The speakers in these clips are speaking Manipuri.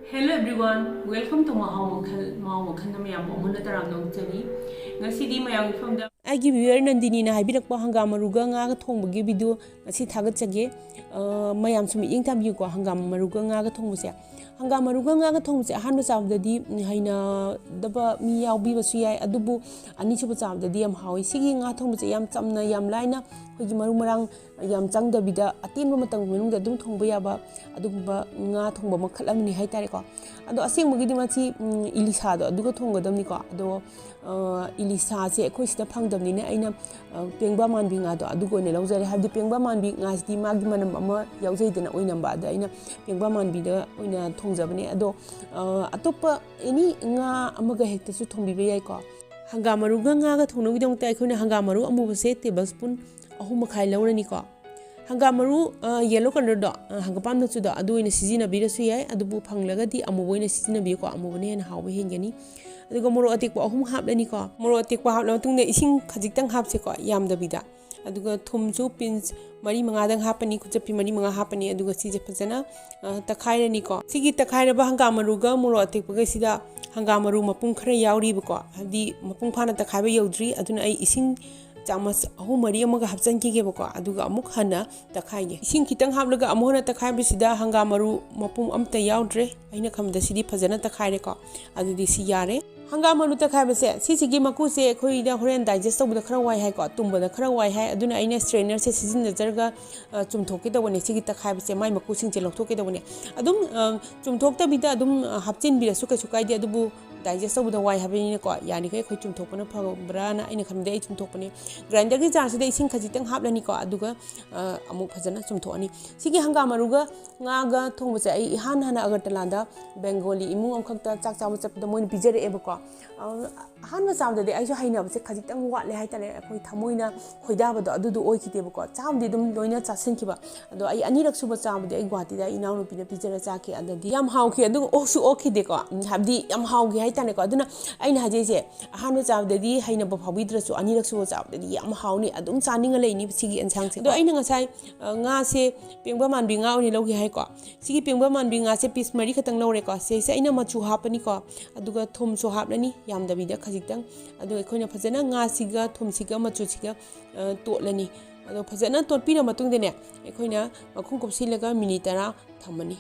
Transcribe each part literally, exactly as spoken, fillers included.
Hello everyone, welcome to ꯃꯍꯥꯎ ꯃꯈꯜ꯫ ꯃꯍꯥꯎ ꯃꯈꯜꯗ ꯃꯌꯥꯝꯕꯨ ꯑꯃꯨꯛ ꯍꯟꯅ ꯇꯔꯥꯝꯅ ꯑꯣꯛꯆꯔꯤ꯫ ꯉꯁꯤꯗꯤ ꯃꯌꯥꯝꯒꯤ ꯃꯐꯝꯗ ꯑꯩꯒꯤ viewer ꯅꯟꯗꯤꯅꯤꯅ ꯍꯥꯏꯕꯤꯔꯛꯄ ꯍꯪꯒꯥꯝ ꯃꯔꯨꯒ ꯉꯥꯒ ꯊꯣꯡꯕꯒꯤ video ꯉꯁꯤ ꯊꯥꯒꯠꯆꯒꯦ꯫ ꯑ, ꯃꯌꯥꯝꯁꯨ ꯃꯤꯠꯌꯦꯡ ꯇꯥꯕꯤꯌꯨꯀꯣ, ꯍꯪꯒꯥꯝ ꯃꯔꯨꯒ ꯉꯥꯒ ꯊꯣꯡꯕꯁꯦ꯫ ꯍꯪꯒꯥꯝ ꯃꯔꯨꯒ ꯉꯥꯒ ꯊꯣꯡꯕꯁꯦ ꯑꯍꯥꯟꯕ ꯆꯥꯕꯗꯗꯤ ꯍꯩꯅꯗꯕ ꯃꯤ ꯌꯥꯎꯕꯤꯕꯁꯨ ꯌꯥꯏ, ꯑꯗꯨꯕꯨ ꯑꯅꯤꯁꯨꯕ ꯆꯥꯕꯗꯗꯤ ꯌꯥꯝ ꯍꯥꯎꯏ꯫ ꯁꯤꯒꯤ ꯉꯥ ꯊꯣꯡꯕꯁꯦ ꯌꯥꯝ ꯆꯝꯅ, ꯌꯥꯝ ꯂꯥꯏꯅ, ꯑꯩꯈꯣꯏꯒꯤ ꯃꯔꯨ ꯃꯔꯥꯡ ꯌꯥꯝ ꯆꯪꯗꯕꯤꯗ ꯑꯇꯦꯟꯕ ꯃꯇꯝꯒꯤ ꯃꯅꯨꯡꯗ ꯑꯗꯨꯝ ꯊꯣꯡꯕ ꯌꯥꯕ ꯑꯗꯨꯒꯨꯝꯕ ꯉꯥ ꯊꯣꯡꯕ ꯃꯈꯜ ꯑꯃꯅꯤ ꯍꯥꯏꯇꯥꯔꯦꯀꯣ꯫ ꯑꯗꯣ ꯑꯁꯦꯡꯕꯒꯤꯗꯤ ꯃꯁꯤ, ꯎꯝ, ꯏꯂꯤꯁꯥꯗꯣ ꯑꯗꯨꯒ ꯊꯣꯡꯒꯗꯕꯅꯤꯀꯣ꯫ ꯑꯗꯣ, ꯑ, ꯏꯂꯤꯁꯥꯁꯦ ꯑꯩꯈꯣꯏ ꯁꯤꯗ ꯐꯪꯗꯕꯅꯤꯅ ꯑꯩꯅ, ꯑ, ꯄꯦꯡꯕꯥ ꯃꯥꯟꯕꯤ ꯉꯥꯗꯣ ꯑꯗꯨꯒ ꯑꯣꯏꯅ ꯂꯧꯖꯔꯦ꯫ ꯍꯥꯏꯕꯗꯤ ꯄꯦꯡꯕꯥ ꯃꯥꯟꯕꯤ ꯉꯥꯁꯤꯗꯤ ꯃꯥꯒꯤ ꯃꯅꯝ ꯑꯃ ꯌꯥꯎꯖꯩꯗꯅ, ꯑꯣꯏꯅꯝꯕ꯫ ꯑꯗ ꯑꯩꯅ ꯄꯦꯡꯕꯥ ꯃꯥꯟꯕꯤꯗ ꯑꯣꯏꯅ ꯊꯣꯡꯖꯕꯅꯦ꯫ ꯑꯗꯣ, ꯑ, ꯑꯇꯣꯞꯄ ꯑꯦꯅꯤ ꯉꯥ ꯑꯃꯒ ꯍꯦꯛꯇꯁꯨ ꯊꯣꯡꯕꯤꯕ ꯌꯥꯏꯀꯣ꯫ ꯍꯪꯒꯥꯝ ꯃꯔꯨꯒ ꯉꯥꯒ ꯊꯣꯡꯅꯕꯒꯤꯗꯃꯛꯇ ꯑꯩꯈꯣꯏꯅ ꯍꯪꯒꯥꯝ ꯃꯔꯨ ꯑꯃꯨꯕꯁꯦ table spoon ꯑꯍꯨꯝ ꯃꯈꯥꯏ ꯂꯧꯔꯅꯤꯀꯣ꯫ ꯍꯪꯒꯥꯝ ꯃꯔꯨ, ꯑ, yellow colourꯗꯣ, ꯑ, ꯍꯪꯒꯄꯥꯟ ꯃꯆꯨꯗꯣ, ꯑꯗꯨ ꯑꯣꯏꯅ ꯁꯤꯖꯤꯟꯅꯕꯤꯔꯁꯨ ꯌꯥꯏ꯫ ꯑꯗꯨꯕꯨ ꯐꯪꯂꯒꯗꯤ ꯑꯃꯨꯕ ꯑꯣꯏꯅ ꯁꯤꯖꯤꯟꯅꯕꯤꯌꯨꯀꯣ, ꯑꯃꯨꯕꯅ ꯍꯦꯟꯅ ꯍꯥꯎꯕ ꯍꯦꯟꯒꯅꯤ꯫ ꯑꯗꯨꯒ ꯃꯣꯔꯣꯛ ꯑꯇꯦꯛꯄ ꯑꯍꯨꯝ ꯍꯥꯞꯂꯅꯤꯀꯣ꯫ ꯃꯣꯔꯣꯛ ꯑꯇꯦꯛꯄ ꯍꯥꯞꯂ ꯃꯇꯨꯡꯗ ꯏꯁꯤꯡ ꯈꯖꯤꯛꯇꯪ ꯍꯥꯞꯁꯦꯀꯣ, ꯌꯥꯝꯗꯕꯤꯗ꯫ ꯑꯗꯨꯒ ꯊꯨꯝꯁꯨ pinch ꯃꯔꯤ ꯃꯉꯥꯗꯪ ꯍꯥꯞꯄꯅꯤ, ꯈꯨꯠꯆꯞꯄꯤ ꯃꯔꯤ ꯃꯉꯥ ꯍꯥꯞꯄꯅꯤ꯫ ꯑꯗꯨꯒ ꯁꯤꯁꯦ ꯐꯖꯅ, ꯑ, ꯇꯛꯈꯥꯏꯔꯅꯤꯀꯣ꯫ ꯁꯤꯒꯤ ꯇꯛꯈꯥꯏꯔꯕ ꯍꯪꯒꯥꯝ ꯃꯔꯨꯒ ꯃꯣꯔꯣꯛ ꯑꯇꯦꯛꯄꯒꯁꯤꯗ ꯍꯪꯒꯥꯝ ꯃꯔꯨ ꯃꯄꯨꯝ ꯈꯔ ꯌꯥꯎꯔꯤꯕꯀꯣ, ꯍꯥꯏꯕꯗꯤ ꯃꯄꯨꯡ ꯐꯥꯅ ꯇꯛꯈꯥꯏꯕ ꯌꯧꯗ꯭ꯔꯤ꯫ ꯑꯗꯨꯅ ꯑꯩ ꯏꯁꯤꯡ ꯆꯥꯃꯁ ꯑꯍꯨꯝ ꯃꯔꯤ ꯑꯃꯒ ꯍꯥꯞꯆꯤꯟꯈꯤꯒꯦꯕꯀꯣ꯫ ꯑꯗꯨꯒ ꯑꯃꯨꯛ ꯍꯟꯅ ꯇꯛꯈꯥꯏꯒꯦ꯫ ꯏꯁꯤꯡ ꯈꯤꯇꯪ ꯍꯥꯞꯂꯒ ꯑꯃꯨꯛ ꯍꯟꯅ ꯇꯛꯈꯥꯏꯕꯁꯤꯗ ꯍꯪꯒꯥꯝ ꯃꯔꯨ ꯃꯄꯨꯝ ꯑꯝꯇ ꯌꯥꯎꯗ꯭ꯔꯦ꯫ ꯑꯩꯅ ꯈꯟꯕꯗ ꯁꯤꯗꯤ ꯐꯖꯅ ꯇꯛꯈꯥꯏꯔꯦꯀꯣ꯫ ꯑꯗꯨꯗꯤ ꯁꯤ ꯌꯥꯔꯦ꯫ ꯍꯪꯒꯥꯝ ꯃꯔꯨ ꯇꯛꯈꯥꯏꯕꯁꯦ, ꯁꯤꯁꯤꯒꯤ ꯃꯀꯨꯁꯦ ꯑꯩꯈꯣꯏꯗ ꯍꯣꯔꯦꯟ digest ꯇꯧꯕꯗ ꯈꯔ ꯋꯥꯏ ꯍꯥꯏꯀꯣ, ꯇꯨꯝꯕꯗ ꯈꯔ ꯋꯥꯏ ꯍꯥꯏ꯫ ꯑꯗꯨꯅ ꯑꯩꯅ strainerꯁꯦ ꯁꯤꯖꯤꯟꯅꯖꯔꯒ, ꯑ, ꯆꯨꯝꯊꯣꯛꯀꯦ ꯇꯧꯕꯅꯦ꯫ ꯁꯤꯒꯤ ꯇꯛꯈꯥꯏꯕꯁꯦ, ꯃꯥꯏ ꯃꯀꯨꯁꯤꯡꯁꯦ ꯂꯧꯊꯣꯛꯀꯦ ꯇꯧꯕꯅꯦ꯫ ꯑꯗꯨꯝ, ꯑ, ꯆꯨꯝꯊꯣꯛꯇꯕꯤꯗ ꯑꯗꯨꯝ, ꯑ, ꯍꯥꯞꯆꯤꯟꯕꯤꯔꯁꯨ ꯀꯩꯁꯨ ꯀꯥꯏꯗꯦ꯫ ꯑꯗꯨꯕꯨ digest ꯇꯧꯕꯗ ꯋꯥꯏ ꯍꯥꯏꯕꯅꯤꯅꯀꯣ, ꯌꯥꯔꯤꯈꯩ ꯑꯩꯈꯣꯏ ꯆꯨꯝꯊꯣꯛꯄꯅ ꯐꯕ꯭ꯔꯥꯅ ꯑꯩꯅ ꯈꯟꯕꯗ ꯑꯩ ꯆꯨꯝꯊꯣꯛꯄꯅꯦ꯫ Grinderꯒꯤ jarꯁꯤꯗ ꯏꯁꯤꯡ ꯈꯖꯤꯛꯇꯪ ꯍꯥꯞꯂꯅꯤꯀꯣ, ꯑꯗꯨꯒ, ꯑ, ꯑꯃꯨꯛ ꯐꯖꯅ ꯆꯨꯝꯊꯣꯛꯑꯅꯤ꯫ ꯁꯤꯒꯤ ꯍꯪꯒꯥꯝ ꯃꯔꯨꯒ ꯉꯥꯒ ꯊꯣꯡꯕꯁꯦ ꯑꯩ ꯏꯍꯥꯟ ꯍꯥꯟꯅ ꯑꯒꯔꯇꯂꯥꯗ Bengali ꯏꯃꯨꯡ ꯑꯃꯈꯛꯇ ꯆꯥꯛ ꯆꯥꯕ ꯆꯠꯄꯗ ꯃꯣꯏꯅ ꯄꯤꯖꯔꯛꯑꯦꯕꯀꯣ꯫ ꯑ, ꯑꯍꯥꯟꯕ ꯆꯥꯕꯗꯗꯤ ꯑꯩꯁꯨ ꯍꯩꯅꯕꯁꯦ ꯈꯖꯤꯛꯇꯪ ꯋꯥꯠꯂꯦ ꯍꯥꯏꯇꯥꯔꯦ, ꯑꯩꯈꯣꯏ ꯊꯃꯣꯏꯅ ꯈꯣꯏꯗꯥꯕꯗꯣ ꯑꯗꯨꯗꯣ ꯑꯣꯏꯈꯤꯗꯦꯕꯀꯣ꯫ ꯆꯥꯕꯗꯤ ꯑꯗꯨꯝ ꯂꯣꯏꯅ ꯆꯥꯁꯤꯟꯈꯤꯕ꯫ ꯑꯗꯣ ꯑꯩ ꯑꯅꯤꯔꯛ ꯁꯨꯕ ꯆꯥꯕꯗꯤ ꯑꯩ ꯒꯨꯍꯥꯇꯤꯗ ꯑꯩ ꯏꯅꯥꯎꯅꯨꯄꯤꯅ ꯄꯤꯖꯔ ꯆꯥꯈꯤ꯫ ꯑꯗꯗꯤ ꯌꯥꯝ ꯍꯥꯎꯈꯤ, ꯑꯗꯨꯒ ꯑꯣꯛꯁꯨ ꯑꯣꯛꯈꯤꯗꯦꯀꯣ꯫ ꯎꯝ, ꯍꯥꯏꯕꯗꯤ ꯌꯥꯝ ꯍꯥꯎꯈꯤ ꯍꯥꯏ ꯍꯥꯏꯇꯥꯔꯦꯀꯣ꯫ ꯑꯗꯨꯅ ꯑꯩꯅ ꯍꯥꯏꯖꯩꯁꯦ, ꯑꯍꯥꯟꯕ ꯆꯥꯕꯗꯗꯤ ꯍꯩꯅꯕ ꯐꯥꯎꯕꯤꯗ꯭ꯔꯁꯨ ꯑꯅꯤꯔꯛ ꯁꯨꯕ ꯆꯥꯕꯗꯗꯤ ꯌꯥꯝ ꯍꯥꯎꯅꯤ, ꯑꯗꯨꯝ ꯆꯥꯅꯤꯡꯉ ꯂꯩꯅꯤ ꯁꯤꯒꯤ ꯌꯦꯟꯁꯥꯡꯁꯦ꯫ ꯑꯗꯣ ꯑꯩꯅ ꯉꯁꯥꯏ, ꯑ, ꯉꯥꯁꯦ ꯄꯦꯡꯕ ꯃꯥꯟꯕꯤ ꯉꯥ ꯑꯣꯏꯅ ꯂꯧꯒꯦ ꯍꯥꯏꯀꯣ꯫ ꯁꯤꯒꯤ ꯄꯦꯡꯕ ꯃꯥꯟꯕꯤ ꯉꯥꯁꯦ piece ꯃꯔꯤ ꯈꯛꯇꯪ ꯂꯧꯔꯦꯀꯣ꯫ ꯁꯤꯁꯦ ꯑꯩꯅ ꯃꯆꯨ ꯍꯥꯞꯄꯅꯤꯀꯣ, ꯑꯗꯨꯒ ꯊꯨꯝꯁꯨ ꯍꯥꯞꯂꯅꯤ ꯌꯥꯝꯗꯕꯤꯗ ꯈꯖꯤꯛꯇꯪ꯫ ꯑꯗꯨꯒ ꯑꯩꯈꯣꯏꯅ ꯐꯖꯅ ꯉꯥꯁꯤꯒ ꯊꯨꯝꯁꯤꯒ ꯃꯆꯨꯁꯤꯒ, ꯑ, ꯇꯣꯠꯂꯅꯤ꯫ ꯑꯗꯣ ꯐꯖꯅ ꯇꯣꯠꯄꯤꯔ ꯃꯇꯨꯡꯗꯅꯦ, ꯑꯩꯈꯣꯏꯅ ꯃꯈꯨꯝ ꯀꯨꯞꯁꯤꯜꯂꯒ ꯃꯤꯅꯤꯠ ꯇꯔꯥ ꯊꯝꯃꯅꯤ꯫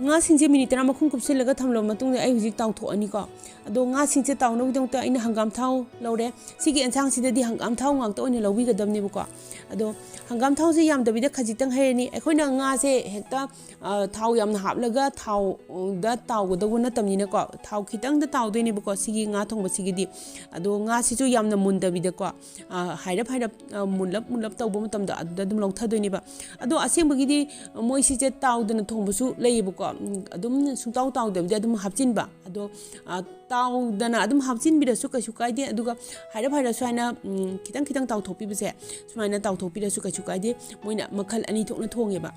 ꯉꯥꯁꯤꯡꯁꯦ ꯃꯤꯅꯤꯠ ꯇꯔꯥ ꯃꯈꯨꯝ ꯀꯨꯞꯁꯤꯜꯂꯒ ꯊꯝꯂꯕ ꯃꯇꯨꯡꯗ ꯑꯩ ꯍꯧꯖꯤꯛ ꯇꯥꯎꯊꯣꯛꯑꯅꯤꯀꯣ꯫ ꯑꯗꯣ ꯉꯥꯁꯤꯡꯁꯦ ꯇꯥꯎꯅꯕꯒꯤꯗꯃꯛꯇ ꯑꯩꯅ ꯍꯪꯒꯥꯝ ꯊꯥꯎ ꯂꯧꯔꯦ꯫ ꯁꯤꯒꯤ ꯑꯦꯟꯁꯥꯡꯁꯤꯗꯗꯤ ꯍꯪꯒꯥꯝ ꯊꯥꯎ ꯉꯥꯛꯇ ꯑꯣꯏꯅ ꯂꯧꯕꯤꯒꯗꯕꯅꯦꯕꯀꯣ꯫ ꯑꯗꯣ ꯍꯪꯒꯥꯝ ꯊꯥꯎꯁꯦ ꯌꯥꯝꯗꯕꯤꯗ ꯈꯖꯤꯛꯇꯪ ꯍꯩꯔꯅꯤ꯫ ꯑꯩꯈꯣꯏꯅ ꯉꯥꯁꯦ ꯍꯦꯛꯇ, ꯑ, ꯊꯥꯎ ꯌꯥꯝꯅ ꯍꯥꯞꯂꯒ ꯊꯥꯎꯗ ꯇꯥꯎꯒꯗꯧꯕ ꯅꯠꯇꯕꯅꯤꯅꯀꯣ, ꯊꯥꯎ ꯈꯤꯇꯪꯗ ꯇꯥꯎꯗꯣꯏꯅꯦꯕꯀꯣ ꯁꯤꯒꯤ ꯉꯥ ꯊꯣꯡꯕꯁꯤꯒꯤꯗꯤ꯫ ꯑꯗꯣ ꯉꯥꯁꯤꯁꯨ ꯌꯥꯝꯅ ꯃꯨꯟꯗꯕꯤꯗꯀꯣ, ꯑ, ꯍꯥꯏꯔꯞ ꯍꯥꯏꯔꯞ, ꯑ, ꯃꯨꯜꯂꯞ ꯃꯨꯜꯂꯞ ꯇꯧꯕ ꯃꯇꯝꯗ ꯑꯗꯨꯗ ꯑꯗꯨꯝ ꯂꯧꯊꯗꯣꯏꯅꯦꯕ꯫ ꯑꯗꯣ ꯑꯁꯦꯡꯕꯒꯤꯗꯤ ꯃꯣꯏ ꯁꯤꯁꯦ ꯇꯥꯎꯗꯅ ꯊꯣꯡꯕꯁꯨ ꯂꯩꯌꯦꯕꯀꯣ꯫ ꯎꯝ, ꯑꯗꯨꯝ ꯁꯨꯡꯇꯥꯎ ꯇꯥꯎꯗꯕꯤꯗ ꯑꯗꯨꯝ ꯍꯥꯞꯆꯤꯟꯕ꯫ ꯑꯗꯣ, ꯑ, ꯇꯥꯎꯗꯅ ꯑꯗꯨꯝ ꯍꯥꯞꯆꯤꯟꯕꯤꯔꯁꯨ ꯀꯩꯁꯨ ꯀꯥꯏꯗꯦ꯫ ꯑꯗꯨꯒ ꯍꯥꯏꯔꯞ ꯍꯥꯏꯔꯞ ꯁꯨꯃꯥꯏꯅ, ꯎꯝ, ꯈꯤꯇꯪ ꯈꯤꯇꯪ ꯇꯥꯎꯊꯣꯛꯄꯤꯕꯁꯦ, ꯁꯨꯃꯥꯏꯅ ꯇꯥꯎꯊꯣꯛꯄꯤꯔꯁꯨ ꯀꯩꯁꯨ ꯀꯥꯏꯗꯦ꯫ ꯃꯣꯏꯅ ꯃꯈꯜ ꯑꯅꯤ ꯊꯣꯛꯅ ꯊꯣꯡꯉꯦꯕ꯫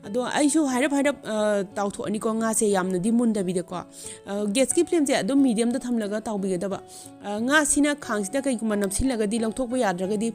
ꯑꯗꯣ ꯑꯩꯁꯨ ꯍꯥꯏꯔꯞ ꯍꯥꯏꯔꯞ, ꯑ, ꯇꯥꯎꯊꯣꯛꯑꯅꯤꯀꯣ ꯉꯥꯁꯦ, ꯌꯥꯝꯅꯗꯤ ꯃꯨꯟꯗꯕꯤꯗꯀꯣ꯫ ꯑ, gasꯀꯤ flameꯁꯦ ꯑꯗꯨꯝ mediumꯗ ꯊꯝꯂꯒ ꯇꯥꯎꯕꯤꯒꯗꯕ꯫ ꯑ, ꯉꯥꯁꯤꯅ ꯈꯥꯡꯁꯤꯗ ꯀꯩꯒꯨꯝꯕ ꯅꯞꯁꯤꯜꯂꯒꯗꯤ ꯂꯧꯊꯣꯛꯄ ꯌꯥꯗ꯭ꯔꯒꯗꯤ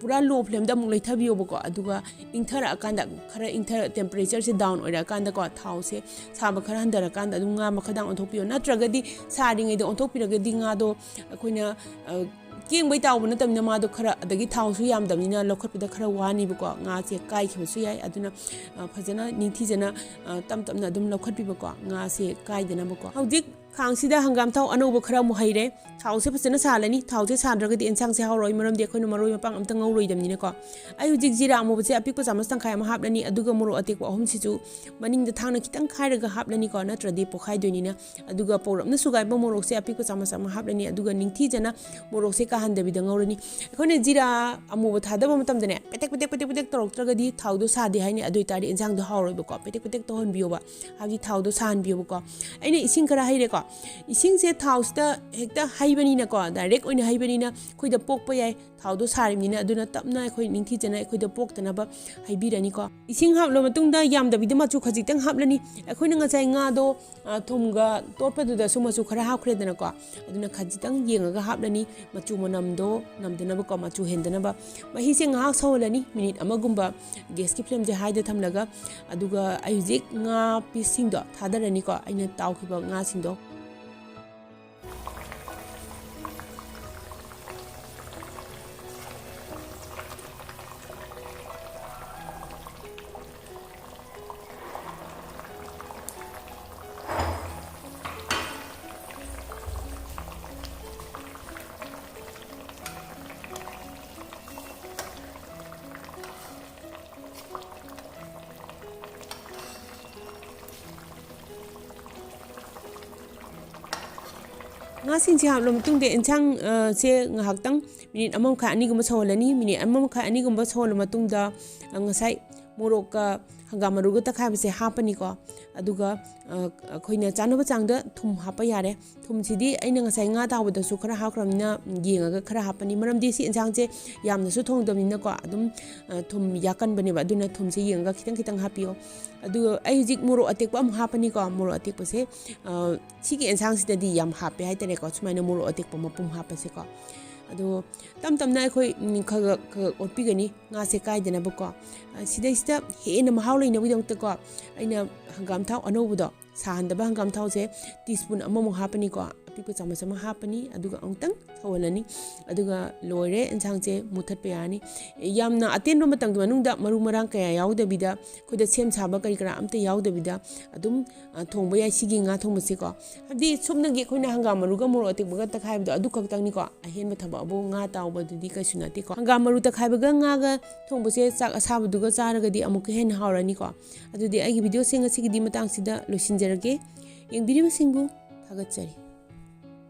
ꯄꯨꯔꯥ low flameꯗ ꯑꯃꯨꯛ ꯂꯩꯊꯕꯤꯌꯣꯕꯀꯣ꯫ ꯑꯗꯨꯒ ꯏꯪꯊꯔꯛꯑꯀꯥꯟꯗ, ꯈꯔ ꯏꯪꯊꯔ-, temperatureꯁꯦ down ꯑꯣꯏꯔꯛꯑꯀꯥꯟꯗꯀꯣ, ꯊꯥꯎꯁꯦ ꯁꯥꯕ ꯈꯔ ꯍꯟꯊꯔꯀꯥꯟꯗ ꯑꯗꯨꯝ ꯉꯥ ꯃꯈꯥꯗ ꯑꯣꯟꯊꯣꯛꯄꯤꯌꯣ꯫ ꯅꯠꯇ꯭ꯔꯒꯗꯤ ꯁꯥꯔꯤꯉꯩꯗ ꯑꯣꯟꯊꯣꯛꯄꯤꯔꯒꯗꯤ ꯉꯥꯗꯣ ꯑꯩꯈꯣꯏꯅ, ꯑ, ꯀꯦꯡꯕꯩ ꯇꯥꯎꯕ ꯅꯠꯇꯕꯅꯤꯅ ꯃꯥꯗꯣ ꯈꯔ, ꯑꯗꯒꯤ ꯊꯥꯎꯁꯨ ꯌꯥꯝꯗꯕꯅꯤꯅ ꯂꯧꯈꯠꯄꯗ ꯈꯔ ꯋꯥꯅꯤꯕꯀꯣ, ꯉꯥꯁꯦ ꯀꯥꯏꯈꯤꯕꯁꯨ ꯌꯥꯏ꯫ ꯑꯗꯨꯅ, ꯑ, ꯐꯖꯅ ꯅꯤꯡꯊꯤꯖꯅ, ꯑ, ꯇꯞ ꯇꯞꯅ ꯑꯗꯨꯝ ꯂꯧꯈꯠꯄꯤꯕꯀꯣ, ꯉꯥꯁꯦ ꯀꯥꯏꯗꯅꯕꯀꯣ꯫ ꯍꯧꯖꯤꯛ ꯈꯥꯡꯁꯤꯗ ꯍꯪꯒꯥꯝ ꯊꯥꯎ ꯑꯅꯧꯕ ꯈꯔ ꯑꯃꯨꯛ ꯍꯩꯔꯦ꯫ ꯊꯥꯎꯁꯦ ꯐꯖꯅ ꯁꯥꯍꯜꯂꯅꯤ꯫ ꯊꯥꯎꯁꯦ ꯁꯥꯗ꯭ꯔꯒꯗꯤ ꯑꯦꯟꯁꯥꯡꯁꯦ ꯍꯥꯎꯔꯣꯏ, ꯃꯔꯝꯗꯤ ꯑꯩꯈꯣꯏꯅ ꯃꯔꯣꯏ ꯃꯄꯥꯡ ꯑꯝꯇ ꯉꯧꯔꯣꯏꯗꯕꯅꯤꯅꯀꯣ꯫ ꯑꯩ ꯍꯧꯖꯤꯛ ꯖꯤꯔꯥ ꯑꯃꯨꯕꯁꯦ ꯑꯄꯤꯛꯄ ꯆꯥꯃꯁ ꯇꯪꯈꯥꯏ ꯑꯃ ꯍꯥꯞꯂꯅꯤ, ꯑꯗꯨꯒ ꯃꯣꯔꯣꯛ ꯑꯇꯦꯛꯄ ꯑꯍꯨꯝꯁꯤꯁꯨ ꯃꯅꯤꯡꯗ ꯊꯥꯡꯅ ꯈꯤꯇꯪ ꯈꯥꯏꯔꯒ ꯍꯥꯞꯂꯅꯤꯀꯣ, ꯅꯠꯇ꯭ꯔꯗꯤ ꯄꯣꯛꯈꯥꯏꯗꯣꯏꯅꯤꯅ꯫ ꯑꯗꯨꯒ ꯄꯧꯔꯞꯅ ꯁꯨꯒꯥꯏꯕ ꯃꯣꯔꯣꯛꯁꯦ ꯑꯄꯤꯛꯄ ꯆꯥꯃꯁ ꯑꯃ ꯍꯥꯞꯂꯅꯤ, ꯑꯗꯨꯒ ꯅꯤꯡꯊꯤꯖꯅ ꯃꯣꯔꯣꯛꯁꯦ ꯀꯥꯍꯟꯗꯕꯤꯗ ꯉꯧꯔꯅꯤ꯫ ꯑꯩꯈꯣꯏꯅ ꯖꯤꯔꯥ ꯑꯃꯨꯕ ꯊꯥꯗꯕ ꯃꯇꯝꯗꯅꯦ, ꯄꯦꯇꯦꯛ ꯄꯦꯇꯦꯛ ꯄꯦꯇꯦꯛ ꯄꯦꯇꯦꯛ ꯇꯧꯔꯛꯇ꯭ꯔꯒꯗꯤ ꯊꯥꯎꯗꯣ ꯁꯥꯗꯦ ꯍꯥꯏꯅꯤ, ꯑꯗꯨ ꯑꯣꯏꯇꯥꯔꯗꯤ ꯏꯟꯁꯥꯡꯗꯣ ꯍꯥꯎꯔꯣꯏꯕꯀꯣ꯫ ꯄꯦꯇꯦꯛ ꯄꯦꯇꯦꯛ ꯇꯧꯍꯟꯕꯤꯌꯣꯕ, ꯍꯥꯏꯕꯗꯤ ꯊꯥꯎꯗꯣ ꯁꯥꯍꯟꯕꯤꯌꯣꯕꯀꯣ꯫ ꯑꯩꯅ ꯏꯁꯤꯡ ꯈꯔ ꯍꯩꯔꯦꯀꯣ, ꯏꯁꯤꯡꯁꯦ ꯊꯥꯎꯁꯤꯗ ꯍꯦꯛꯇ ꯍꯩꯕꯅꯤꯅꯀꯣ, ꯗꯥꯏꯔꯦꯛ ꯑꯣꯏꯅ ꯍꯩꯕꯅꯤꯅ ꯑꯩꯈꯣꯏꯗ ꯄꯣꯛꯄ ꯌꯥꯏ꯫ ꯊꯥꯎꯗꯣ ꯁꯥꯔꯤꯕꯅꯤꯅ, ꯑꯗꯨꯅ ꯇꯞꯅ ꯑꯩꯈꯣꯏ ꯅꯤꯡꯊꯤꯖꯅ ꯑꯩꯈꯣꯏꯗ ꯄꯣꯛꯇꯅꯕ ꯍꯩꯕꯤꯔꯅꯤꯀꯣ꯫ ꯏꯁꯤꯡ ꯍꯥꯞꯂ ꯃꯇꯨꯡꯗ ꯌꯥꯝꯗꯕꯤꯗ ꯃꯆꯨ ꯈꯖꯤꯛꯇꯪ ꯍꯥꯞꯂꯅꯤ꯫ ꯑꯩꯈꯣꯏꯅ ꯉꯁꯥꯏ ꯉꯥꯗꯣ, ꯑ, ꯊꯨꯝꯒ ꯇꯣꯠꯄꯗꯨꯗꯁꯨ ꯃꯆꯨ ꯈꯔ ꯍꯥꯞꯈ꯭ꯔꯦꯗꯅꯀꯣ, ꯑꯗꯨꯅ ꯈꯖꯤꯛꯇꯪ ꯌꯦꯡꯉꯒ ꯍꯥꯞꯂꯅꯤ꯫ ꯃꯆꯨ ꯃꯅꯝꯗꯣ ꯅꯝꯗꯅꯕꯀꯣ, ꯃꯆꯨ ꯍꯦꯟꯗꯅꯕ꯫ ꯃꯍꯤꯁꯦ ꯉꯥꯏꯍꯥꯛ ꯁꯧꯍꯜꯂꯅꯤ, ꯃꯤꯅꯤꯠ ꯑꯃꯒꯨꯝꯕ꯫ ꯒ꯭ꯌꯥꯁꯀꯤ ꯐ꯭ꯂꯦꯝꯁꯦ ꯍꯥꯏꯗ ꯊꯝꯂꯒ, ꯑꯗꯨꯒ ꯑꯩ ꯍꯧꯖꯤꯛ ꯉꯥ ꯄꯤꯁꯁꯤꯡꯗꯣ ꯊꯥꯗꯔꯅꯤꯀꯣ, ꯑꯩꯅ ꯇꯥꯎꯈꯤꯕ ꯉꯥꯁꯤꯡꯗꯣ꯫ ꯉꯥꯁꯤꯡꯁꯦ ꯍꯥꯞꯂ ꯃꯇꯨꯡꯗ ꯏꯟꯁꯥꯡ, ꯑ, ꯁꯦ ꯉꯥꯏꯍꯥꯛꯇꯪ ꯃꯤꯅꯤꯠ ꯑꯃ ꯃꯈꯥꯏ ꯑꯅꯤꯒꯨꯝꯕ ꯁꯧꯍꯜꯂꯅꯤ꯫ ꯃꯤꯅꯤꯠ ꯑꯃ ꯃꯈꯥꯏ ꯑꯅꯤꯒꯨꯝꯕ ꯁꯧꯍꯜꯂ ꯃꯇꯨꯡꯗ, ꯑ, ꯉꯁꯥꯏ ꯃꯣꯔꯣꯛꯀ ꯍꯪꯒꯥꯝ ꯃꯔꯨꯒ ꯇꯛꯈꯥꯏꯕꯁꯦ ꯍꯥꯞꯄꯅꯤꯀꯣ꯫ ꯑꯗꯨꯒ, ꯑ, ꯑꯩꯈꯣꯏꯅ ꯆꯥꯅꯕ ꯆꯥꯡꯗ ꯊꯨꯝ ꯍꯥꯞꯄ ꯌꯥꯔꯦ꯫ ꯊꯨꯝꯁꯤꯗꯤ ꯑꯩꯅ ꯉꯁꯥꯏ ꯉꯥ ꯇꯥꯎꯕꯗꯁꯨ ꯈꯔ ꯍꯥꯞꯈ꯭ꯔꯕꯅꯤꯅ ꯌꯦꯡꯉꯒ ꯈꯔ ꯍꯥꯞꯄꯅꯤ꯫ ꯃꯔꯝꯗꯤ ꯁꯤ ꯏꯟꯁꯥꯡꯁꯦ ꯌꯥꯝꯅꯁꯨ ꯊꯣꯡꯗꯕꯅꯤꯅꯀꯣ, ꯑꯗꯨꯝ, ꯑ, ꯊꯨꯝ ꯌꯥꯛꯀꯟꯕꯅꯦꯕ꯫ ꯑꯗꯨꯅ ꯊꯨꯝꯁꯦ ꯌꯦꯡꯉꯒ ꯈꯤꯇꯪ ꯈꯤꯇꯪ ꯍꯥꯞꯄꯤꯌꯣ꯫ ꯑꯗꯨꯒ ꯑꯩ ꯍꯧꯖꯤꯛ ꯃꯣꯔꯣꯛ ꯑꯇꯦꯛꯄ ꯑꯃꯨꯛ ꯍꯥꯞꯄꯅꯤꯀꯣ꯫ ꯃꯣꯔꯣꯛ ꯑꯇꯦꯛꯄꯁꯦ, ꯑ, ꯁꯤꯒꯤ ꯏꯟꯁꯥꯡꯁꯤꯗꯗꯤ ꯌꯥꯝ ꯍꯥꯞꯄꯦ ꯍꯥꯏꯇꯥꯔꯦꯀꯣ, ꯁꯨꯃꯥꯏꯅ ꯃꯣꯔꯣꯛ ꯑꯇꯦꯛꯄ ꯃꯄꯨꯝ ꯍꯥꯞꯄꯁꯦꯀꯣ꯫ ꯑꯗꯣ ꯇꯞ ꯇꯞꯅ ꯑꯩꯈꯣꯏ, ꯎꯝ, ꯈꯔ ꯈꯔ ꯈꯔ ꯑꯣꯠꯄꯤꯒꯅꯤ, ꯉꯥꯁꯦ ꯀꯥꯏꯗꯅꯕꯀꯣ꯫ ꯑ, ꯁꯤꯗꯩꯁꯤꯗ ꯍꯦꯟꯅ ꯃꯍꯥꯎ ꯂꯩꯅꯕꯒꯤꯗꯃꯛꯇꯀꯣ, ꯑꯩꯅ ꯍꯪꯒꯥꯝ ꯊꯥꯎ ꯑꯅꯧꯕꯗꯣ, ꯁꯥꯍꯟꯗꯕ ꯍꯪꯒꯥꯝ ꯊꯥꯎꯁꯦ ꯇꯤ ꯁ꯭ꯄꯨꯟ ꯑꯃꯃꯨꯛ ꯍꯥꯞꯄꯅꯤꯀꯣ꯫ ꯑꯄꯤꯛꯄ ꯆꯥꯃꯁ ꯑꯃ ꯍꯥꯞꯄꯅꯤ, ꯑꯗꯨꯒ ꯑꯃꯨꯛꯇꯪ ꯁꯧꯍꯜꯂꯅꯤ꯫ ꯑꯗꯨꯒ ꯂꯣꯏꯔꯦ, ꯏꯟꯁꯥꯡꯁꯦ ꯃꯨꯊꯠꯄ ꯌꯥꯔꯅꯤ꯫ ꯌꯥꯝꯅ ꯑꯇꯦꯟꯕ ꯃꯇꯝꯒꯤ ꯃꯅꯨꯡꯗ ꯃꯔꯨ ꯃꯔꯥꯡ ꯀꯌꯥ ꯌꯥꯎꯗꯕꯤꯗ, ꯑꯩꯈꯣꯏꯗ ꯁꯦꯝ ꯁꯥꯕ ꯀꯔꯤ ꯀꯔꯥ ꯑꯝꯇ ꯌꯥꯎꯗꯕꯤꯗ ꯑꯗꯨꯝ, ꯑ, ꯊꯣꯡꯕ ꯌꯥꯏ ꯁꯤꯒꯤ ꯉꯥ ꯊꯣꯡꯕꯁꯦꯀꯣ꯫ ꯍꯥꯏꯕꯗꯤ ꯁꯨꯞꯅꯒꯤ ꯑꯩꯈꯣꯏꯅ ꯍꯪꯒꯥꯝ ꯃꯔꯨꯒ ꯃꯣꯔꯣꯛ ꯑꯇꯦꯛꯄꯒ ꯇꯛꯈꯥꯏꯕꯗꯣ ꯑꯗꯨ ꯈꯛꯇꯪꯅꯤꯀꯣ꯫ ꯑꯍꯦꯟꯕ ꯊꯕꯛ ꯑꯕꯨ ꯉꯥ ꯇꯥꯎꯕꯗꯨꯗꯤ ꯀꯩꯁꯨ ꯅꯠꯇꯦꯀꯣ꯫ ꯍꯪꯒꯥꯝ ꯃꯔꯨ ꯇꯛꯈꯥꯏꯕꯒ ꯉꯥꯒ ꯊꯣꯡꯕꯁꯦ ꯆꯥꯛ ꯑꯁꯥꯕꯗꯨꯒ ꯆꯥꯔꯒꯗꯤ ꯑꯃꯨꯛꯀ ꯍꯦꯟꯅ ꯍꯥꯎꯔꯅꯤꯀꯣ꯫ ꯑꯗꯨꯗꯤ ꯑꯩꯒꯤ ꯚꯤꯗꯤꯑꯣꯁꯦ ꯉꯁꯤꯒꯤꯗꯤ ꯃꯇꯥꯡꯁꯤꯗ ꯂꯣꯏꯁꯤꯟꯖꯔꯒꯦ꯫ ꯌꯦꯡꯕꯤꯔꯤꯕꯁꯤꯡꯕꯨ ꯊꯥꯒꯠꯆꯔꯤ꯫